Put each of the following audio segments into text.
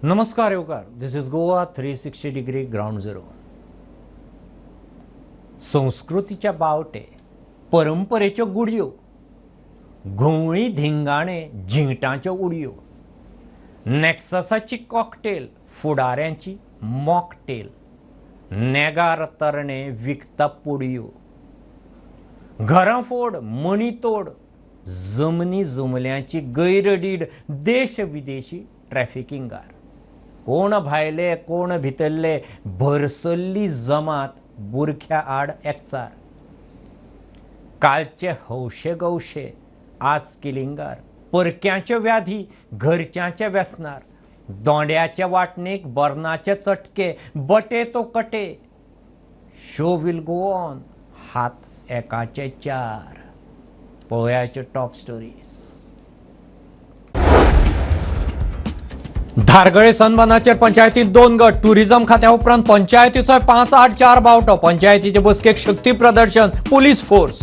नमस्कार येवकार. This is Goa 360 degree ground zero. संस्कृतीच्या बावटे, परंपरेच्यो गुडयो, घुंवळी धिंगाणे, जिंगटांच्यो उडयो, नॅक्ससाची कॉकटेल, फुडाऱ्यांची मॉकटेल, नेगार तरणे विकता पुडयो, घरां फोड मणी तोड, जमनी जुमल्यांची गैरडीड, देश विदेशी ट्रॅफिकिंगार, कोण भायले कोण भितरले, भरसल्ली जमात बुरख्या आड एकचार, कालचे हौशे गवशे आज किलिंगार, परक्यांच्यो व्याधी घरच्यांचे व्यसनार, दोंड्याचे वाटणेक बर्नाचे चटके, बटे तो कटे, शो will go on, हात एकाचे चार. पळोवयाच्यो टॉप स्टोरीज. धारगळे सनबनाचेर पंचायतीत दोन गट, टुरिझम खात्या उपरांत पंचायतीचो 5-8-4 बावटो, पंचायतीचे बसकेक शक्ती प्रदर्शन, पुलीस फोर्स.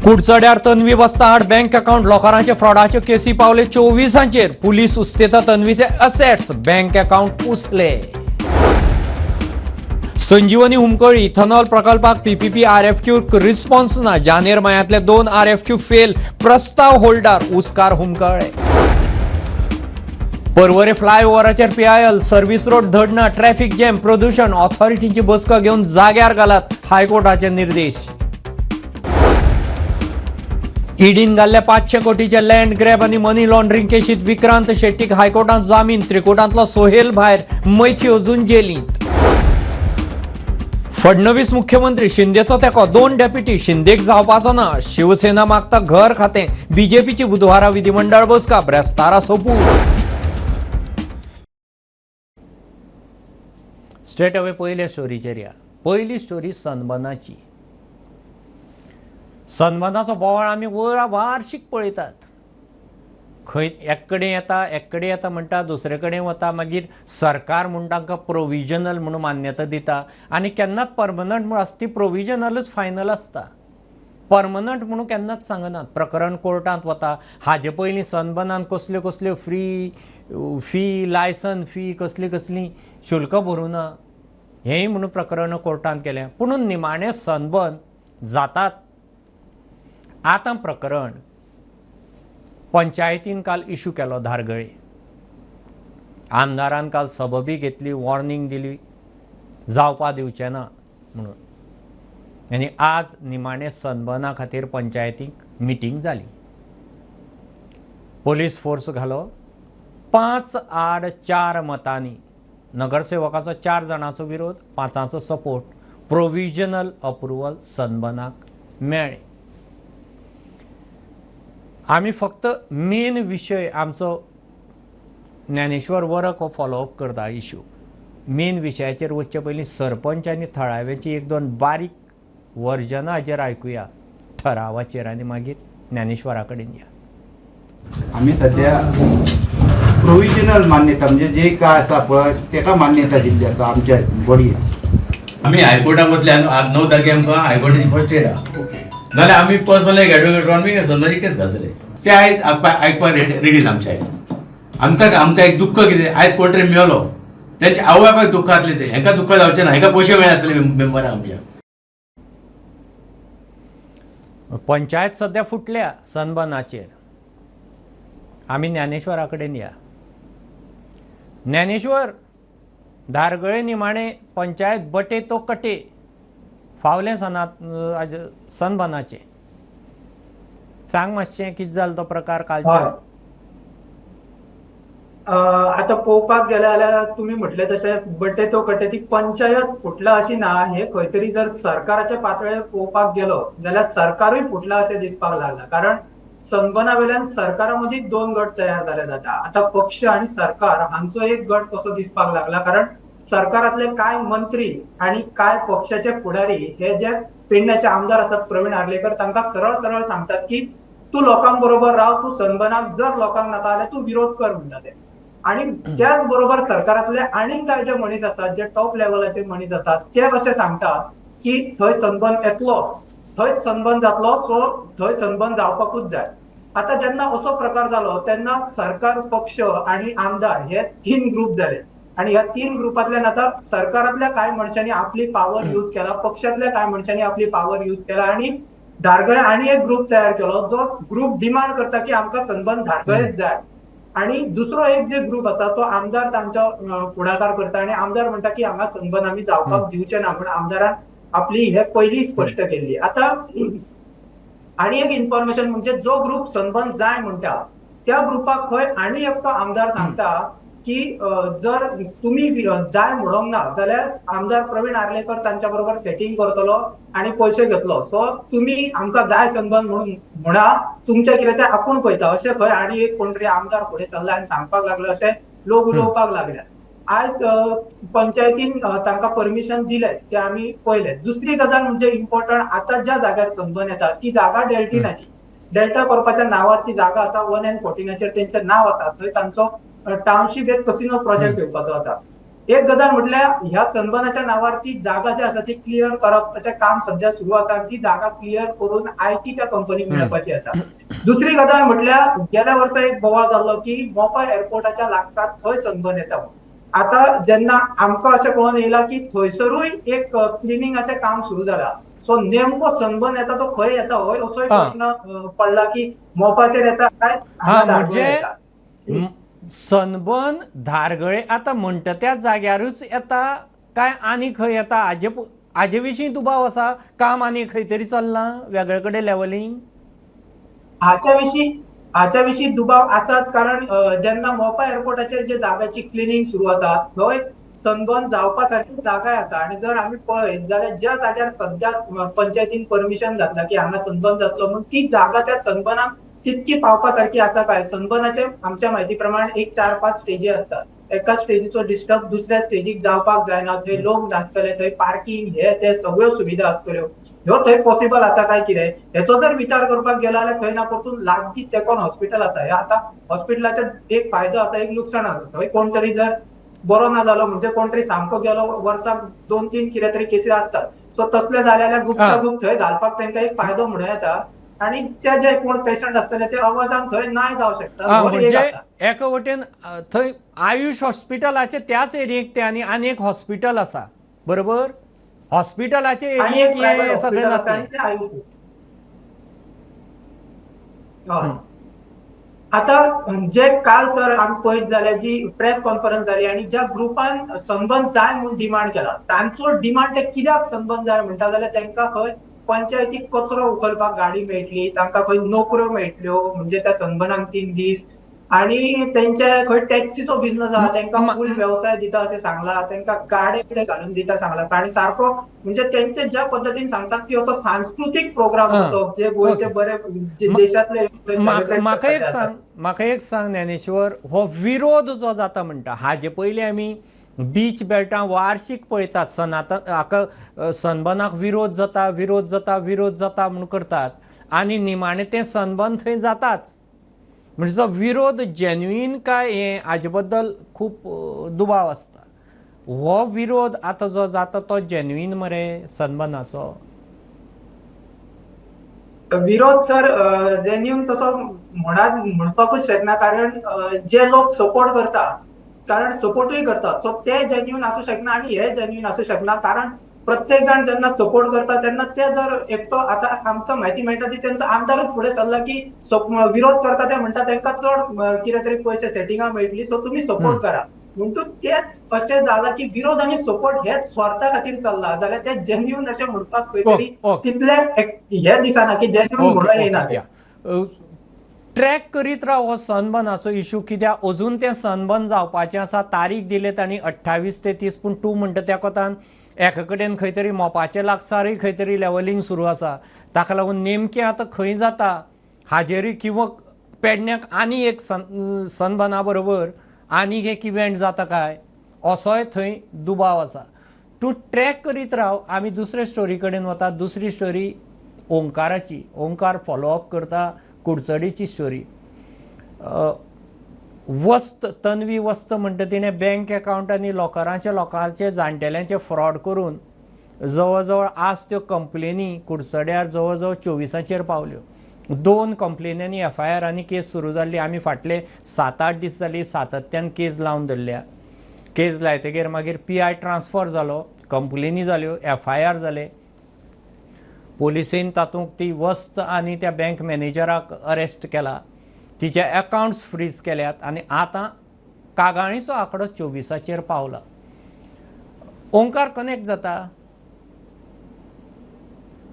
कुडचड्यार तन्वी बसता आड बँक अकाउंट लॉकरांचे फ्रॉडाच्यो केसी पावले 24, पुलीस उस्तेता तन्वीचे असेट्स, बँक अकाउंट उसले. संजीवनी हुमकळी इथेनॉल प्रकल्पाक पीपीपी आरएफक्यू रिस्पॉन्स ना, जानेर मायांतले 2 आरएफक्यू फेल, प्रस्ताव होल्डार, उस्कार हुमकळे. पर्वरे फ्लायओव्हराचेर पीआयएल सर्व्हिस रोड धडना, ट्रॅफिक जॅम, प्रदूषण, ऑथॉरिटीची बसका घेवन जाग्यार घालात, हायकोर्टाचे निर्देश. ईडीन घाल्ल्या 500 कोटीचे लँड ग्रॅब आनी मनी लॉन्ड्रिंग केशीत विक्रांत शेट्टीक हायकोर्टांत जामीन, त्रिकुटांतलो सोहेल भायर, मैथी अजून जेलींत. फडणवीस मुख्यमंत्री, शिंदेचो तेको, 2 डेप्युटी, शिंदेक जावपाचो ना, शिवसेना मागता घर खातें, बीजेपीची बुधवारा विधिमंडळ बसका, ब्रेस्तारा सोपूत. स्ट्रेट अवे पयल्या स्टोरीचेर या. पयली स्टोरी सनबनाची. सनबनाचो बोवाळ आमी वार्शीक पळयतात. खंय एक कडेन येता, एक कडेन येता म्हणटा, दुसरे कडेन वता, मागीर सरकार म्हूण तांकां प्रोविजनल म्हणून मान्यता दिता आनी केन्नाच परमनंट म्हूण आसता, ती प्रोविजनलच फायनल आसता, परमनंट म्हणून केन्नाच सांगनात. प्रकरण कोर्टांत वता. हाजे पयलीं सनबनान कसल्यो कसल्यो फ्री फी, लायसन फी, कसली कसली शुल्क भरूं ना, हेंय म्हणून प्रकरण कोर्टांत केलें. पुणून निमाणें सनबन जाताच. आतां प्रकरण पंचायतीन काल इशू केलो धारगळे. आमदारान काल सबबी घेतली, वॉर्निंग दिली, जावपा दिवचें ना म्हणून. आनी आज निमाणें सनबना खातीर पंचायतीक मिटींग जाली. पोलीस फोर्स घालो. 5-8-4 मतांनी नगरसेवकाचो 4 जाणांचो विरोध, 5 सपोर्ट, प्रोविजनल अप्रुवल सनबनाक मेळ्ळें. आमी फक्त मेन विशय आमचो ज्ञानेश्वर वरक हो फॉलोअप करता इशू. मेन विशयाचेर वचचे पयलीं सरपंच आनी थळाव्याची 1-2 बारीक वर्जनां हाजेर आयकुया, ठरावाचेर, आनी मागीर ज्ञानेश्वरा कडेन या. आमी सद्या प्रोविजनल मान्यता म्हणजे जे काय आसा पळय तेका मान्यता दिल्ली आसा आमच्या बॉडीन. आमी हायकोर्टाक वतले आज 9 तारखे आमकां हायकोर्टाची फर्स्ट डेट आहा, नाल्यार आमी पर्सनल एक एडवोकेट आमी सनबनाची केस घालतले. ते आयज आयकपाक रेडी आमचे आयज. आमकां आमकां एक दुख्ख कितें, आयज कोण तरी मेलो, तेंच्या आवय बापायक दुख्ख जातलें, तें हेंकां दुख्ख जावचें ना, हेंकां पयशे मेळ्ळे आसतले मेंबरांक आमच्या. पंचायत सद्या फुटल्या सनबनाचेर. आमी ज्ञानेश्वरा कडेन या. ज्ञानेश्वर, धारगळे निमाणे पंचायत बटे तो कटे फावलें सनात आज सनबनाचें, सांग मातशें कितें जालो तो प्रकार कालचो. आतां पळोवपाक गेले जाल्यार तुमी म्हटलें तशें बटे तो कटे ती पंचायत फुटला अशी ना, हे खंय तरी जर सरकाराच्या पातळेर पळोवपाक गेलो जाल्यार सरकारूय फुटला अशें दिसपाक लागला. कारण सनबना वेल्यान सरकारा मदीं 2 गट तयार जाले जाता. आतां पक्ष आनी सरकार हांचो एक गट कसो दिसपाक लागला, कारण सरकारांतले कांय मंत्री आनी कांय पक्षाचे फुडारी हे जे पेडण्याचे आमदार आसात प्रवीण आर्लेकर, तांकां सरळ सरळ सांगतात की तूं लोकांक बरोबर राव, तूं सनबनाक जर लोकांक नाका जाल्यार तूं विरोध कर म्हणटा ते. आनी त्याच बरोबर सरकारांतले आनीक कांय जे मनीस आसात, जे टॉप लेवलाचे मनीस आसात, ते कशे सांगतात की थंय सनबन येतलोच, थंयच सनबन जातलो, सो थंय सनबन जावपाकूच जाय. आता जेन्ना असो प्रकार जालो तेन्ना सरकार, पक्ष आणि आमदार हे 3 ग्रुप जाले आणि ह्या 3 ग्रुपांतल्यान आता सरकारांतल्या कांय मनशांनी आपली पावर यूज केला, पक्षांतल्या कांय मनशांनी आपली पावर यूज केला आणि धारगळे आनी एक ग्रुप तयार केलो जो ग्रुप डिमांड करता की आमकां सनबर्न धारगळेच जाय. आणि दुसरो एक जे ग्रुप आसा तो आमदार तांचो फुडाकार करता आणि आमदार म्हणटा की हांगा सनबर्न आमी जावपाक दिवचे ना म्हण आमदारान आपली हे पयली स्पष्ट केल्ली. आता आनी एक इन्फॉर्मेशन म्हणजे जो ग्रुप सनबर्न जाय म्हणटा त्या ग्रुपाक खंय आनी एकटो आमदार सांगता की जर तुम्ही जाय म्हणोंक ना जाल्यार आमदार प्रवीण आर्लेकर तांच्या बरोबर सेटिंग करतलो आनी पयशे घेतलो, सो तुम्ही आमकां जाय सनबर्न म्हणून म्हणा, तुमचें कितें तें आपूण पळयता अशें खंय आनी एक कोण तरी आमदार फुडें सरला आनी सांगपाक लागलो अशें लोक उलोवपाक लागले. आयज पंचायतीन तांकां परमिशन दिलेंच तें आमी पळयलें. दुसरी गजाल म्हणजे इम्पॉर्टंट, आतां ज्या जाग्यार सनबर्न येता ती जागा डेल्टिनाची, डेल्टा कॉर्पाच्या नांवार ती जागा आसा, 1 and 14 तेंचें नांव आसा, थंय तांचो टावनशीप एक कसिनो प्रोजेक्ट येवपाचो आसा. एक गजाल म्हटल्यार ह्या सनबर्नाच्या नांवार ती जागा जी आसा ती क्लियर करपाचें काम सध्या सुरू आसा आनी ती जागा क्लियर करून IT त्या कंपनीक मेळपाची आसा. दुसरी गजाल म्हटल्यार गेल्या वर्सा एक बोवाळ जाल्लो की मोपा एअरपोर्टाच्या लागसार थंय सनबर्न येता. आता जेन्ना आमकां अशें कळोन येयलां की थंयसरूय एक क्लिनिंगाचें काम सुरू जालां, सो नेमको सनबर्न येता तो खंय येता होय असोय प्रश्न पडला की मोपाचेर येता काय म्हणजे सनबर्न धारगळे आतां म्हणटा त्या जाग्यारूच येता काय आनी खंय येता हाजे विशीं दुबाव आसा, काम आनी खंय तरी चल्लां वेगळे कडेन लेवलिंग हाच्या विशीं दुबाव आसाच, कारण जेन्ना मोपा एअरपोर्टाचेर जे जाग्याची क्लिनींग सुरू आसा थंय सनबर्न जावपा सारकी जागाय आसा आनी जर आमी पळयत जाल्यार ज्या जाग्यार सद्या पंचायतीन परमिशन घातला की हांगा सनबर्न जातलो म्हूण ती जागा त्या सनबर्नाक तितकी पावपा सारकी आसा काय? सनबर्नाचे आमच्या म्हायती प्रमाण एक 4-5 स्टेजी असतात, एका स्टेजीचो डिस्टर्ब दुसऱ्या स्टेजीक जावपाक जायना, थंय लोक नासतले, थंय पार्किंग हे ते सगळ्यो सुविधा आसतल्यो, ह्यो थंय पॉसिबल आसा काय कितें हेचो जर विचार करपाक गेलो जाल्यार थंय ना परतून लागीं तेकोन हॉस्पिटल आसा. हे आतां हॉस्पिटलाचे एक फायदो आसा एक लुकसाण आसा, थंय कोण तरी जर बरो ना जालो म्हणजे कोण तरी सामको गेलो वर्साक 2-3 कितें तरी केसी आसतात, सो तसले जाले जाल्यार गुपच्या गुप थंय घालपाक तांकां एक फायदो म्हणूं येता आणि ते जे कोण पेशंट आसतले ते आवाजान थंय नाय जावं शकता. म्हणजे एका वटेन थंय आयुष हॉस्पिटलाचे त्याच एरियेक ते आनी आनी एक हॉस्पिटल आसा बरोबर, हॉस्पिटलाचे एरियेक हे सगळें जातलें. आता जे काल सर आमी पळयत जाल्यार जी प्रेस कॉन्फरन्स जाली आनी ज्या ग्रुपान सनबर्न जाय म्हूण डिमांड केला तांचो डिमांड ते कित्याक सनबर्न जाय म्हणटा जाल्यार तांकां खंय पंचायतीक कचरो उखलपाक गाडी मेळटली, तांकां खंय नोकऱ्यो मेळटल्यो म्हणजे त्या सनबर्नाक 3 दीस, आणि तेंचे खंय टॅक्सीचो बिझनस आहा तांकां फूल वेवसाय दिता अशें सांगला, तांकां गाडे बिडे घालून दिता सांगला आनी सारको म्हणजे तेंचे ज्या पद्दतीन सांगतात की असो सांस्कृतीक प्रोग्राम असो जे गोंयचे बरे देशांतले. म्हाका एक सांग ज्ञानेश्वर, हो विरोध जो जाता म्हणटा हाजे पयलीं आमी बीच बेल्टां वार्षिक पळयतात, सनातन हाका सनबर्नाक विरोध जाता विरोध जाता विरोध जाता म्हूण करतात आनी निमाणें तें सनबर्न थंय जाताच, म्हणजे जो विरोध जेन्युइन काय हें हाजे बद्दल खूब दुबाव आसता. हो विरोध आतां जो जाता तो जेन्युइन मरे सनबर्नाचो विरोध सर जेन्युइन तसो म्हणपाकूच शकना, कारण जे लोक सपोर्ट करता कारण सपोर्टूय करतात सो ते जेन्युइन आसूं शकना आनी हे जेन्युइन आसूं शकना, कारण प्रत्येक जाण जेन्ना सपोर्ट करता तेन्ना ते जर एकटो आतां आमकां म्हायती मेळटा ती तेंचो आमदारूच फुडें सरला की विरोध करता ते म्हणटा तांकां चड कितें तरी पयशे सेटिंगां मेळटली सो तुमी सपोर्ट करा, म्हणटूच तेच अशें जालां की विरोध आनी सपोर्ट हेच स्वार्था खातीर चल्ला जाल्यार ते जेन्युइन अशें म्हणपाक खंय तरी तितले हे दिसना की जेन्युइन म्हणून येना. ट्रॅक करीत राव हो सनबर्नाचो इशू, कित्याक अजून तें सनबर्न जावपाचें आसा, तारीख दिले तांणी 28 ते 30, पूण तूं म्हणटा त्या कोतान एका कडेन खंय तरी मोपाचे लागसारूय खंय तरी लेवलिंग सुरू आसा, ताका लागून नेमकें आतां खंय जाता हाजेरूय किंवा पेडण्याक आनी एक सनबर्ना बरोबर आनीक एक इव्हेंट जाता काय असोय थंय दुबाव आसा. तूं ट्रॅक करीत राव. आमी दुसरे स्टोरी कडेन वता. दुसरी स्टोरी ओंकाराची, ओंकार फॉलोअप करता कुडचडीची स्टोरी. वस्त तन्वी वस्त म्हणटा तिणें बँक अकावंट आनी लॉकरांचे लोकांचे जाणटेल्यांचे फ्रॉड करून जवळ जवळ आज त्यो कंप्लेनी कुडचड्यार जवळ जवळ 24 पावल्यो. 2 कंप्लेनींनी एफ I आरांनी केस सुरू जाल्ली. आमी फाटले 7-8 दीस जाली सातत्यान केस लावन धरल्या. केस लायतगीर मागीर पी I transfer जालो, कंप्लेनी जाल्यो, एफ I R जाले. पोलिसेन तातूंत ती वस्त आनी त्या बँक मॅनेजराक अरेस्ट केला, तिचे अकावंट्स फ्रीज केल्यात आनी आतां कागाळीचो आंकडो 24 पावला. ओंकार कनेक्ट जाता.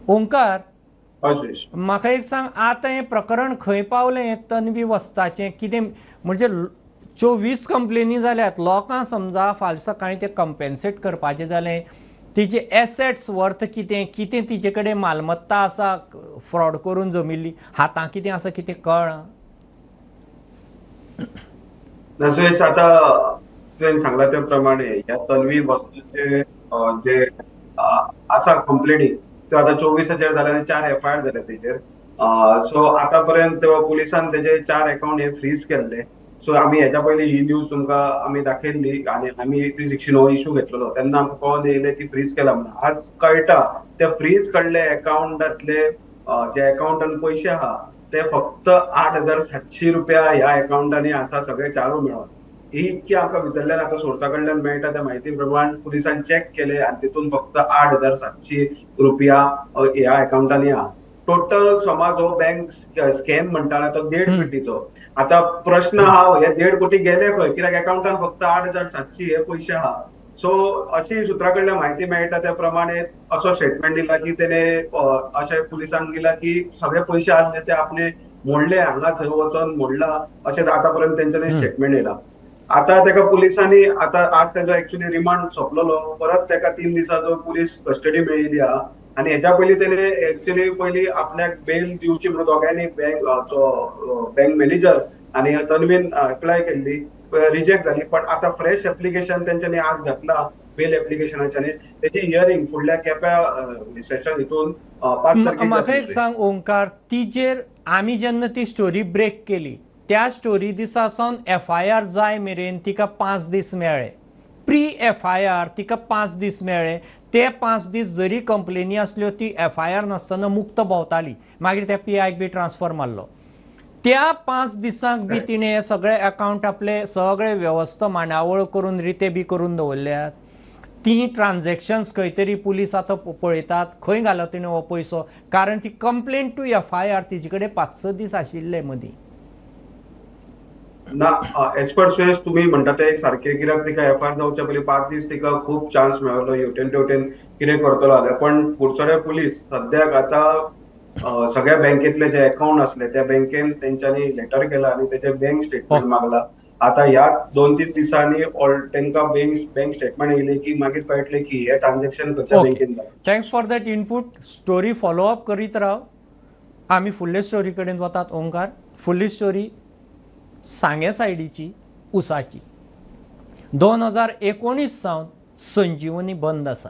ओंकार, म्हाका एक सांग, आतां हें प्रकरण खंय पावलें तन्वी वस्ताचें? कितें म्हणजे 24 कंप्लेनी जाल्यात, लोकांक समजा फाल्यां सकाळीं तें कंपेन्सेट करपाचें जालें, तिचे एसेट्स वर्थ कितें, कितें तिचे कडेन मालमत्ता आसा फ्रॉड करून जमिल्ली, हातां कितें आसा कितें कळना. ना सुरेश, आतां तुवें सांगला त्या प्रमाणे ह्या तन्वी वस्तूचे जे आसा कंप्लेनी त्यो आतां 24 जाल्या आनी 4 एफ I R जाल्या तेजेर. सो आतां पर्यंत पुलिसान तेजे 4 अकाउंट हे फ्रीज केल्ले. सो आमी हेच्या पयलीं ही न्यूज तुमकां आमी दाखयल्ली आनी आमी 316 हो इशू घेतलेलो तेन्ना आमकां कळोन येयलें की फ्रीज केला म्हणून. आज कळटा ते फ्रीज कडले अकाउंटांतले जे अकाउंटान पयशे आहा ते फक्त 8,700 रुपया ह्या अकाउंटांनी आसा सगळे चारू मेळोन. ही इतकी आमकां भितरल्यान आतां सोर्सा कडल्यान मेळटा त्या म्हायती प्रमाण पुलिसान चॅक केले आनी तितून फक्त 8,700 रुपया ह्या अकाउंटांनी आहा. टोटल समाज हो बँक स्कॅम म्हणटाला तो 1.5 कोटीचो. आतां प्रश्न आहा हे 1.5 कोटी गेले खंय, कित्याक अकाउंटान फक्त 8,700 हे पयशे आहा. सो अशी सुत्रा कडल्यान म्हायती मेळटा त्या प्रमाणे असो स्टेटमेंट दिला की तेणे अशें पुलिसांक दिला की सगळे पयशे आसले ते आपणे मोडले, हांगा थंय वचोन मोडला अशें आतां पर्यंत तेंच्यांनी स्टेटमेंट येयला. आतां तेका पुलिसांनी आतां आज तेजो एक्चुअली रिमांड सोंपलेलो, परत तेका 3 दिसाचो पुलीस कस्टडी मेळिल्ली आहा. आनी हेच्या पयलीं तेणे एक्चुअली पयलीं आपल्याक बेल दिवची म्हणून दोगांयनी बँक बँक मॅनेजर आनी तन्वीन एप्लाय केल्ली, रिजेक्ट जाली. पण आतां फ्रेश एप्लिकेशन तेंच्यांनी आज घातला बेल एप्लिकेशनाच्यानी, तेजी हियरींग फुडल्या केप्या सेशन हितून 5 तारखेक. म्हाका एक सांग ओंकार, तिजेर आमी जेन्ना ती स्टोरी ब्रेक केली त्या स्टोरी दिसा सावन एफ I R जाय मेरेन तिका 5 दीस मेळ्ळे. प्री एफ I R तिका 5 दीस मेळ्ळे. ते 5 दीस जरी कंप्लेनी आसल्यो ती एफ I R नासतना मुक्त भोंवताली. मागीर त्या पी आयक बी ट्रान्सफर मारलो. त्या 5 दिसांक बी तिणें सगळे अकाउंट आपले सगळे वेवस्था मांडावळ करून रिते बी करून दवरल्यात. ती ट्रान्झॅक्शन्स खंय तरी पुलीस आतां पळयतात खंय घालो तिणें हो पयसो, कारण ती complain to F I R तिजे कडेन 5-6 दीस आशिल्ले मदीं. ना, एज पर सुरेश तुमी म्हणटा ते सारकें, कित्याक तिका एफ I R जावच्या पयलीं 5 दीस तिका खूब चान्स मेळ्ळो हेवटेन तेवटेन कितें करतलो जाल्यार. पण कुडचडे पुलीस सद्याक आतां सगळ्या बँकेतले जे अकाउंट आसले त्या बँकेन तेंच्यांनी लेटर केला आनी तेजे बँक स्टेटमेंट मागला. आतां ह्या 2-3 दिसांनी तेंकां बँक स्टेटमेंट येयले की मागीर कळटलें की हे ट्रान्झॅक्शन खंयच्या बँकेन जालां. Thanks for that input. Story follow up करीत राव. आमी फुडले स्टोरी कडेन वतात. ओंकार, फुडली स्टोरी सांगे सायडीची उसाची. 2019 सावन संजीवनी बंद आसा.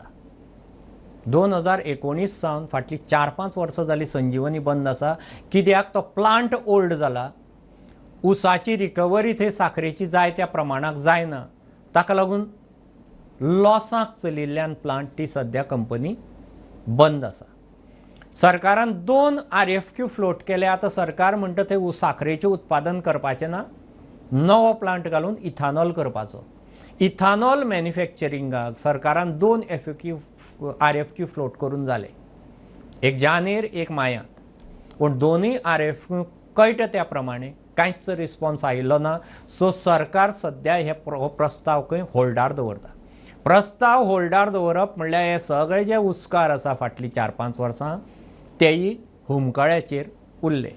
2019 सावन फाटलीं 4-5 वर्सां जालीं संजीवनी बंद आसा. कित्याक तो प्लांट ओल्ड जाला, उसाची रिकवरी थंय साखरेची जाय त्या प्रमाणाक जायना, ताका लागून लॉसाक चलिल्ल्यान प्लांट ती सद्या कंपनी बंद आसा. सरकारान 2 RFQ float केले. आतां सरकार म्हणटा थंय साखरेचें उत्पादन करपाचें ना, नवो प्लांट घालून इथानॉल करपाचो. इथानॉल मॅन्युफॅक्चरिंगाक सरकारान 2 RFQ float करून जाले, एक जानेर एक मायांत. पूण दोनूय RFQ कळटा त्या प्रमाणे कांयच रिस्पॉन्स आयिल्लो ना. सो सरकार सद्या हे प्रस्ताव खंय होल्डार दवरता. प्रस्ताव होल्डार दवरप म्हणल्यार हे सगळे जे उस्कार आसा फाटलीं 4-5 वर्सां तेय हुमकळ्याचेर उरले.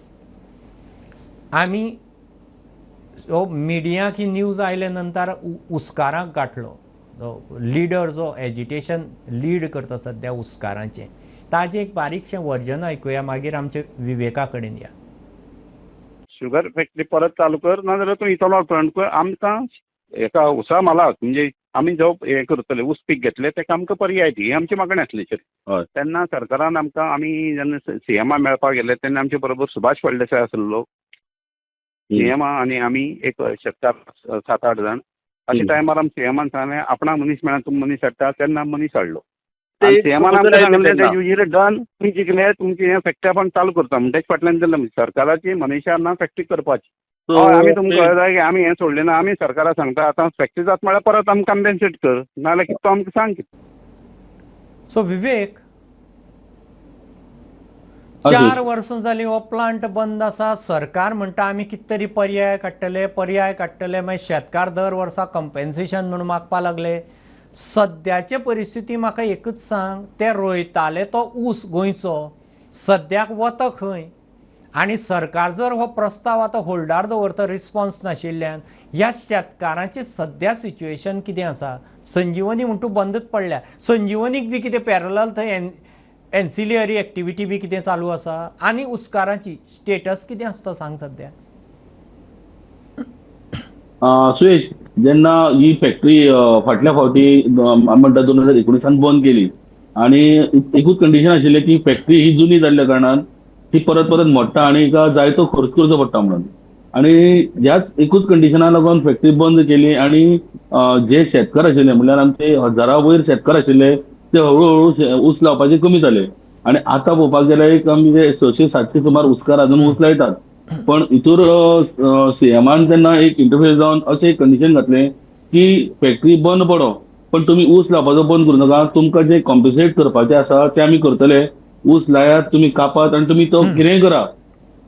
आमी हो मिडियाक ही न्यूज आयले नंतर उस्काराक गांठलो. लिडर जो एजिटेशन लीड करता सद्या उस्कारांचें, ताजें एक बारीकशें वर्जन आयकुया, मागीर आमचे विवेका कडेन या. शुगर फॅक्टरी परत चालू कर, नाजाल्यार तूं इथेनॉल प्लांट कर. आमकां एका उसा मालाक म्हणजे आमी जो हें करतले ऊस पीक घेतले ताका आमकां पर्याय दी, ही आमची मागणी आसली. तेन्ना सरकारान आमकां, आमी जेन्ना सीएमा मेळपाक गेले तेन्ना आमचे बरोबर सुभाष फळदेसाय आसलो, सीएमा आनी आमी एक शेतकार 7-8 जाण. अशे टायमार आमी सीएमान सांगलें आपणाक मनीस मेळना, तुमी मनीस हाडटा, तेन्ना मनीस हाडलो. ते सीएमान आमकां सांगलें युजिले डन, तुमी जिखले तुमची हें फॅक्टरी आपण चालू करता म्हण तेच्या फाटल्यान दिलें सरकाराची मनीशा ना फॅक्टरी करपाची. हय, आमी तुमकां कळ्ळें की आमी हें सोडलें ना, आमी सरकाराक सांगता आतां फॅक्टरी जाता म्हळ्यार परत आमकां कम्पेन्सेट कर, नाजाल्यार कितें तो आमकां सांग कितें. सो विवेक, 4 वर्सां जालीं हो प्लांट बंद आसा, सरकार म्हणटा आमी कितें तरी पर्याय काडटले पर्याय काडटले, मागीर शेतकार दर वर्सा कंपेन्सेशन म्हणून मागपा लागले. सद्याचे परिस्थिती म्हाका एकूच सांग, ते रोयताले तो ऊस गोंयचो सद्याक वता खंय? आनी सरकार जर हो प्रस्ताव आतां होल्डार दवरता रिस्पॉन्स नाशिल्ल्यान, ह्या शेतकारांची सद्या सिच्युएशन कितें आसा? संजीवनी म्हण तूं बंदच पडल्या, संजीवनीक बी कितें पॅरलल थंय एन्सिलियरी एक्टिविटी बी कितें चालू आसा, आनी उस्कारांची स्टेटस कितें आसता सांग सद्या. सुयेश, जेन्ना ही फॅक्टरी फाटल्या फावटी म्हणटा 2019 बंद केली आनी एकूच कंडिशन आशिल्लें की फॅक्टरी ही जुनी जाल्ल्या कारणान ती परत परत मोडटा आनी हिका जायतो खर्च करचो पडटा म्हणून, आनी ह्याच एकूच कंडिशना लागून फॅक्टरी बंद केली. आनी जे शेतकार आशिल्ले म्हणल्यार आमचे हजारा वयर शेतकार आशिल्ले ते हळूहळू ऊस लावपाचे कमी जाले. आनी आतां पळोवपाक गेल्यार एक आमचे 600-700 सुमार ऊसकार अजून ऊस लायतात. पण हितूर सीएमान तेन्ना एक इंटरफेस जावन अशें एक कंडिशन घातलें की फॅक्टरी बंद पडो पण तुमी ऊस लावपाचो बंद करूं नाका, तुमकां जे कॉम्पेन्सेट करपाचें आसा तें आमी करतले, ऊस लायात तुमी कापात आनी तुमी तो कितेंय करा,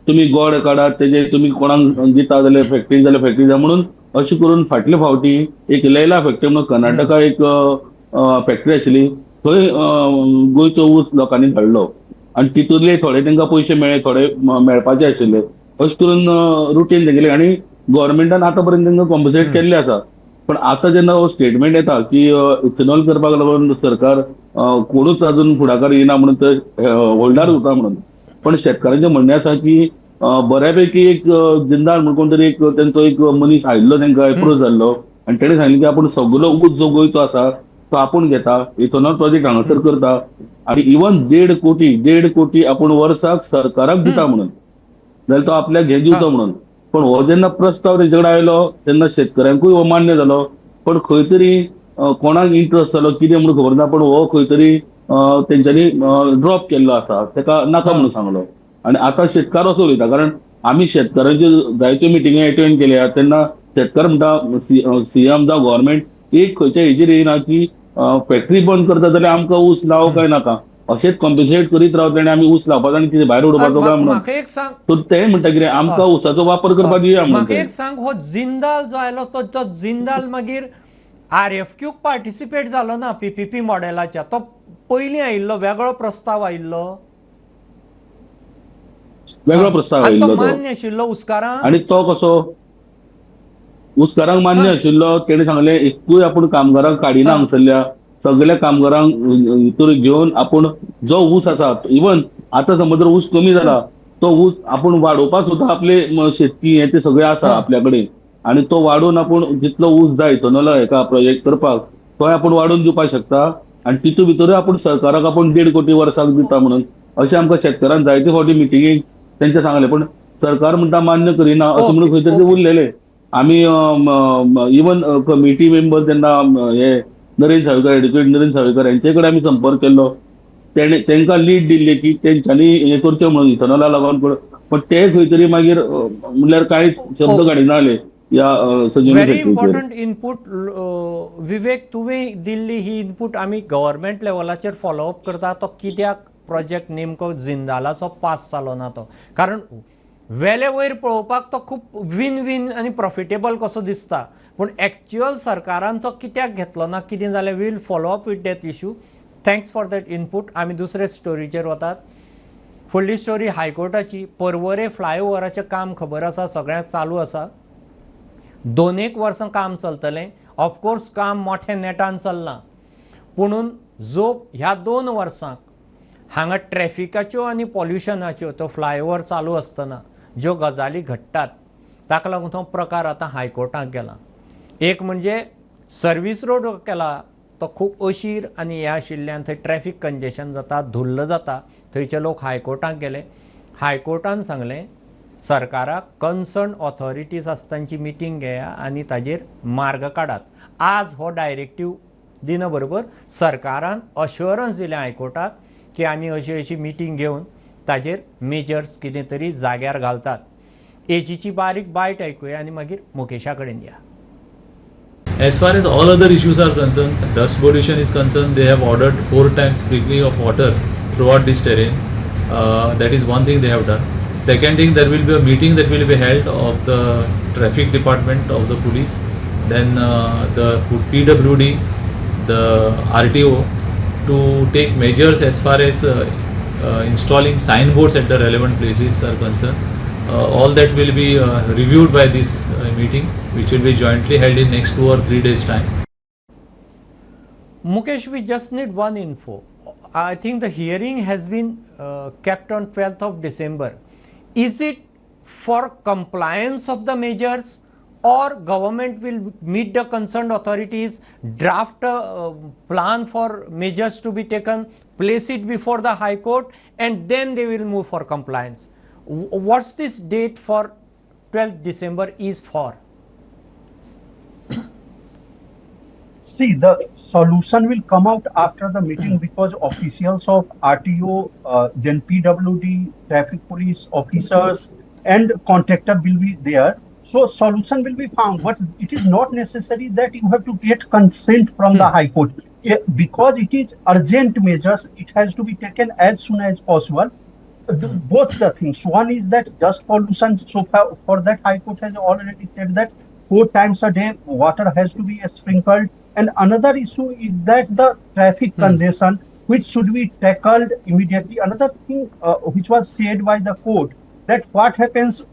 तुमी गोड काडात तेजे तुमी कोणाक दिता जाल्यार फॅक्टरी जाल्यार फॅक्टरी जाय म्हणून. अशें करून फाटले फावटी एक लैला फॅक्टरी म्हणून कर्नाटका एक फॅक्टरी आशिल्ली, थंय गोंयचो ऊस लोकांनी धाडलो आनी तितूंतले थोडे तांकां पयशे मेळ्ळे, थोडे मेळपाचे आशिल्ले. अशें करून रुटीन तेगेलें आनी गव्हर्मेंटान आतां पर्यंत तांकां कॉम्पन्सेट केल्लें आसा. पण आतां जेन्ना हो स्टेटमेंट येता की इथेनॉल करपाक लागून सरकार कोणूच अजून फुडाकार येना म्हणून ते होल्डार उरता म्हणून, पण शेतकारांचें म्हणणें आसा की बऱ्यापैकी एक जिंदाल म्हणून कोण तरी एक तेंचो एक मनीस आयिल्लो तांकां एप्रोच जाल्लो आनी तेणें सांगलें की आपूण सगलो ऊस जो गोंयचो आसा तो आपूण घेता, इथेनॉल प्रोजेक्ट हांगासर करता आनी इवन 1.5 कोटी आपूण वर्साक सरकाराक दिता म्हणून, जाल्यार तो आपल्याक हें दिवचो म्हणून. पण हो जेन्ना प्रस्ताव तेंचे कडेन आयलो तेन्ना शेतकऱ्यांकूय हो मान्य जालो, पण खंय तरी कोणाक इंट्रस्ट जालो कितें म्हणून खबर ना, पण हो खंय तरी तेंच्यांनी ड्रॉप केल्लो आसा, तेका नाका म्हणून सांगलो. आनी आतां शेतकार असो उलयता, कारण आमी शेतकारांच्यो जायत्यो मिटिंगी एटेंड केल्या तेन्ना शेतकार म्हणटा सीएम जावं गव्हर्मेंट एक खंयच्या हेजेर येयना की फॅक्टरी बंद करता जाल्यार आमकां ऊस लाव काय नाका, अशेंच कॉम्पेन्सेट करीत रावतले आनी आमी ऊस लावपाचो आनी कितें भायर उडोवपाचो काय म्हणून. ते म्हणटा कितें आमकां ऊसाचो वापर करपाक दिया. म्हाका एक सांग, हो जिंदाल जो आयलो तो जिंदाल मागीर RFQ participate जालो ना PPP मॉडेलाच्या, तो पयलीं आयिल्लो वेगळो प्रस्ताव आयिल्लो, वेगळो प्रस्ताव आयिल्लो मान्य आशिल्लो उस्कारांक, आनी तो कसो उस्कारांक मान्य आशिल्लो. तेणें सांगलें एकूय आपूण कामगारांक काडिना हांगसरल्या, सगळ्या कामगारांक हितूर घेवन आपूण जो ऊस आसा, इवन आतां समज जर ऊस कमी जाला तो ऊस आपूण वाडोवपाक सुद्दां आपले शेतकी हे ते सगळे आसा आपल्या कडेन, आनी तो वाडोवन आपूण जितलो ऊस जाय इथेनॉल हेका प्रोजेक्ट करपाक तोय आपूण वाडोवन दिवपाक शकता आनी तितून भितरूय आपूण सरकाराक आपूण 1.5 कोटी वर्साक दिता म्हणून अशें आमकां शेतकारान जायते फावटी मिटिंगेक तेंचे सांगलें. पण सरकार म्हणटा मान्य करिना अशें म्हणून खंय तरी ते उरलेले. आमी इवन कमिटी मेंबर जेन्ना हे नरेंद्र सावयकर, एडवोकेट नरेंद्र सावयकर हेंचे कडेन आमी संपर्क केल्लो, तेणे तेंकां लीड दिल्ली की तेंच्यांनी हें करचें म्हणून इथेनॉला लागून, पण ते खंय तरी मागीर म्हणल्यार कांयच शब्द काडिना जाले ह्या संजीवनी व्हेरी इम्पॉर्टंट इनपूट विवेक, तुवें दिल्ली ही इनपूट आमी गव्हर्मेंट लेवलाचेर फॉलोअप करता. तो कित्याक प्रोजेक्ट नेमको जिंदालाचो पास जालो ना तो, कारण वेले वयर पळोवपाक तो खूब विन विन आनी प्रॉफिटेबल कसो दिसता, पूण एक्च्युअल सरकारान तो कित्याक घेतलो ना, कितें जालें, we'll follow up with that issue. Thanks for that input. आमी दुसरे स्टोरीचेर वतात. फुडली स्टोरी हायकोर्टाची. पर्वरे फ्लायओवराचें काम खबर आसा सगळ्यांक चालू आसा, 2-1 वर्सां काम चलतलें. ऑफकोर्स काम मोठ्या नेटान चल्लां, पुणून जो ह्या 2 वर्सांक हांगा ट्रॅफिकाच्यो आनी पॉल्युशनाच्यो तो फ्लायओवर चालू आसतना ज्यो गजाली घडटात ताका लागून तो प्रकार आतां हायकोर्टांत गेला. एक म्हणजे सर्वीस रोड केला तो खूब अशीर आनी हें आशिल्ल्यान थंय ट्रॅफीक कंजेशन जाता, धुल्ल जाता. थंयचे लोक हायकोर्टांत गेले. हायकोर्टान सांगलें सरकाराक कन्सर्न ऑथॉरिटीज आसा तांची मिटींग घेया आनी ताजेर मार्ग काडात. आज हो डायरेक्टीव दिना बरोबर सरकारान अश्योरन्स दिलें हायकोर्टाक की आमी अशी अशी मिटींग घेवन ताजेर मेजर्स कितें तरी जाग्यार घालतात. एजीची बारीक बायट आयकुया आनी मागीर मुकेशा कडेन या. As far as all other issues are concerned, dust pollution is concerned, they have ordered 4 times sprinkling of water throughout this terrain. That is one thing they have done. Second thing, there will be a meeting that will be held of the traffic department of the police, then the PWD, the RTO, to take measures as far as installing signboards at the relevant places are concerned. All that will be reviewed by this meeting, which will be jointly held in next 2 or 3 days time. Mukesh, we just need one info. I think the hearing has been kept on 12th of December. Is it for compliance of the measures, or government will meet the concerned authorities, draft a plan for measures to be taken, place it before the High Court, and then they will move for compliance? What's this date for 12th December is for? See, the solution will come out after the meeting, because officials of RTO, then PWD, traffic police officers and contractor will be there. So solution will be found, but it is not necessary that you have to get consent from the High Court. Because it is urgent measures, it has to be taken as soon as possible. Both the things. One is that dust pollution. So for that, High Court has already said that 4 times a day water has to be sprinkled. And another issue is that the traffic congestion, which should be tackled immediately. Another thing which was said by the court, that what happens,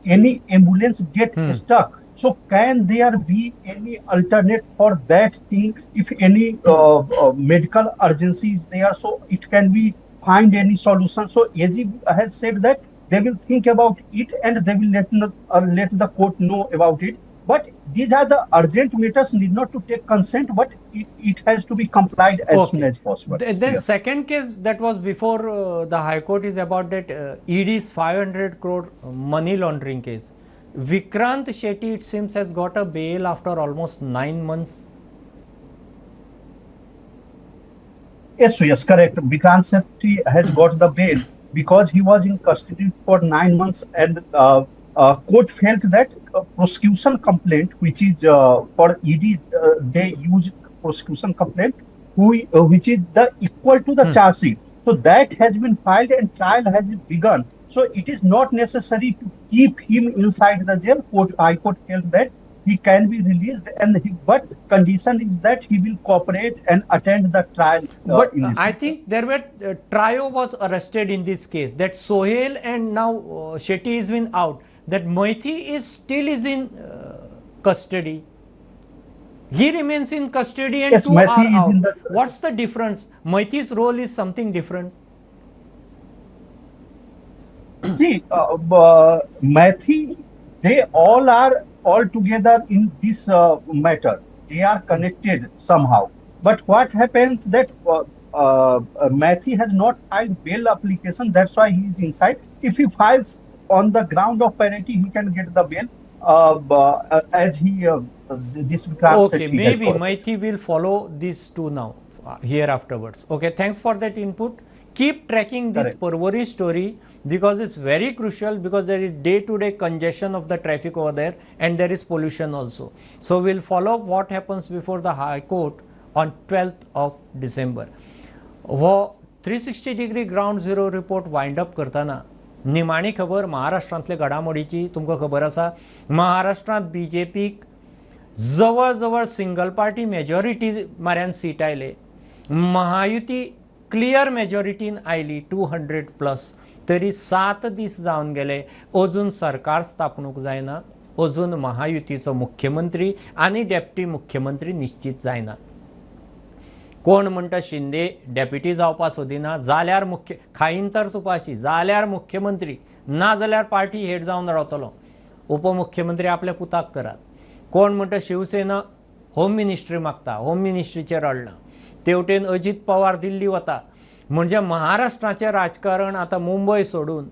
any ambulance get stuck. So can there be any alternate for that thing? If any medical urgency is there, so it can be find any solution. So AG has said that they will think about it and they will let the court know about it. But these are the urgent matters, need not to take consent, but it has to be complied as soon as possible. The second case that was before the High Court is about that ED's 500 crore money laundering case. Vikrant Shetty, it seems, has got a bail after almost 9 months. Yes, correct. Vikrant Shetty has got the bail because he was in custody for 9 months, and court felt that prosecution complaint, which is for ED, they use prosecution complaint, which is the equal to the charge sheet. So that has been filed and trial has begun. So it is not necessary to keep him inside the jail. High Court felt that he can be released, and but condition is that he will cooperate and attend the trial. But I think there were trio was arrested in this case. That Sohail and now Shetty is been out. That Maithi is still is in custody. He remains in custody and yes, two Maithi are out. Is in the... What's the difference? Maithi's role is something different. See, Maithi, they all are all together in this matter. They are connected somehow. But what happens that Maithi has not filed bail application. That's why he is inside. If he files on the ground of parity, he can get the bail as he this Vikrant Okay, Shetty maybe has got. Maithi will follow these two now here afterwards. Okay, thanks for that input. Keep tracking this Porvorim story because it's very crucial, because there is day-to-day congestion of the traffic over there and there is pollution also. So we'll follow up what happens before the High Court on 12th of December. वो 360 degree ground zero report wind up करताना निमाणी खबर महाराष्ट्रांतले घडामोडीची तुमकां खबर आसा. महाराष्ट्रांत B J पीक जवळ जवळ सिंगल पार्टी मेजॉरिटी माऱ्यान सीट आयले. महायुती क्लियर मेजॉरिटीन आयली 200 प्लस. तरी 7 दीस जावन गेले अजून सरकार स्थापणूक जायना, अजून महायुतीचो मुख्यमंत्री आनी डेप्टी मुख्यमंत्री निश्चित जायना. कोण म्हणटा शिंदे डेप्युटी जावपा सोदिना जाल्यार मुख्य खाईन तर तुपाशी जाल्यार मुख्यमंत्री, ना जाल्यार पार्टी हेड जावन रावतलो, उपमुख्यमंत्री आपल्या पुताक करात. कोण म्हणटा शिवसेना होम मिनिस्ट्री मागता, होम मिनिस्ट्रीचेर अडलां. तेवटेन अजीत पवार दिल्ली वता. म्हणजे महाराष्ट्राचें राजकारण आतां मुंबय सोडून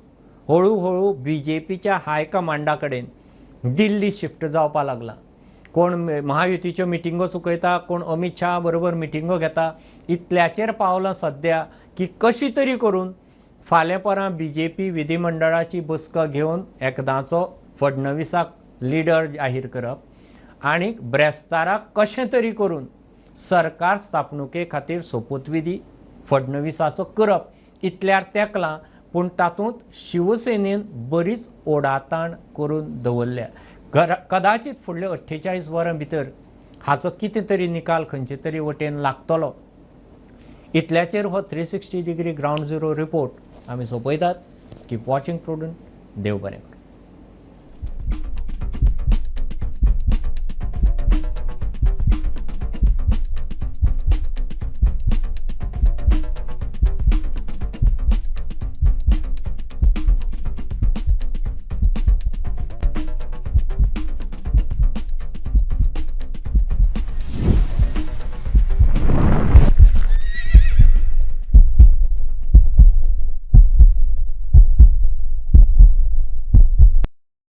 हळू हळू बी जे पीच्या हायकमांडा कडेन दिल्ली शिफ्ट जावपा लागलां. कोण महायुतीच्यो मिटिंगो चुकयता, कोण अमित शाह बरोबर मिटिंगो घेता. इतल्याचेर पावलां सद्या की कशी तरी करून फाल्यां परां बीजेपी विधिमंडळाची बसका घेवन एकदांचो फडणवीसाक लिडर जाहीर करप आनी ब्रेस्ताराक कशें तरी करून सरकार स्थापणुके खातीर सोपूतविधी फडणवीसाचो करप इतल्यार तेंकलां. पूण तातूंत शिवसेनेन बरीच ओडाताण करून दवरल्या. कदाचित फुडले 48 वरां भितर हाचो कितें तरी निकाल खंयचे तरी वटेन लागतलो. इतल्याचेर हो 360 डिग्री ग्रावंड झिरो रिपोर्ट आमी सोंपयतात. Keep watching prudent. देव बरें करूं.